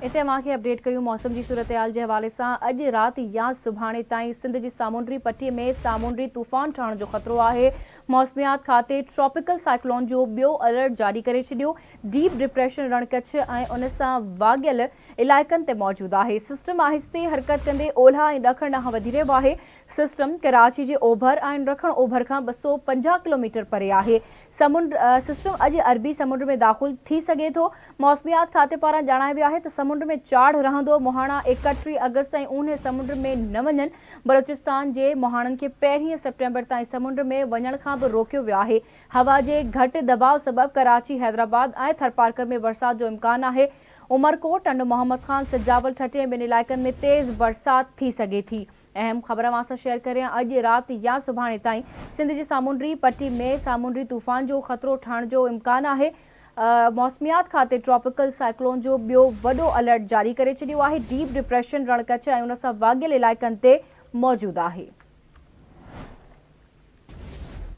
اتي اوهان کي اپڊيٽ ڪيون موسم جي صورتحال جي حوالي سان اڄ رات يا سڀاڻي تائين سنڌ جي سامونڊي پٽي ۾ سامونڊي طوفان ٺهڻ جو خطرو آهي. موسميات کاتي ٽراپيڪل سائيڪلون جو ٻيو الرٽ جاري ڪري ڇڏيو. ڊيپ ڊپريشن رڻ ڪڇ ۽ ان سان واڳيل علائقن تي موجود آهي. سسٽم آهستي حرڪت ڪندي اولهه ۽ ڏکڻ ڏانهن وڌي رهيو آهي. سسٽم ڪراچي جي اوڀر ۽ ڏکڻ اوڀر کان 250 ڪلوميٽر پري آهي. سمنڊ، سسٽم اڄ عربي سمنڊ ۾ داخل ٿي سگهي ٿو. موسميات کاتي پاران ڄاڻايو ويو آهي ته سمنڊ ۾ چاڙهه رهندو، مهاڻا 31 آگسٽ تائين اونهي سمنڊ ۾ نه وڃن. بلوچستان جي مهاڻن کي پهرين سيپٽمبر تائين سمنڊ ۾ وڃڻ کان به روڪيو ويو آهي. هوا جي گهٽ دٻاء سبب ڪراچي، حيدرآباد ۽ ٿرپارڪر ۾ برسات جو امڪان آهي. عمرڪوٽ، ٽنڊو محمد خان، سجاول، ٺٽي ۽ ٻين علائقن ۾ تيز برسات ٿي سگهي ٿي. اهم خبر اوهان سان شيئر ڪريان اڄ رات يا سڀاڻي تائين سنڌ جي سامونڊي پٽي ۾ سامونڊي طوفان جو خطرو ٺهڻ جو امڪان آهي. موسميات کاتي ٽراپيڪل سائيڪلون جو ٻيو وڏو الرٽ جاري ڪري ڇڏيو آهي. ڊيپ ڊپريشن رڻ ڪڇ ۽ ان سان واڳيل علائقن تي موجود آهي.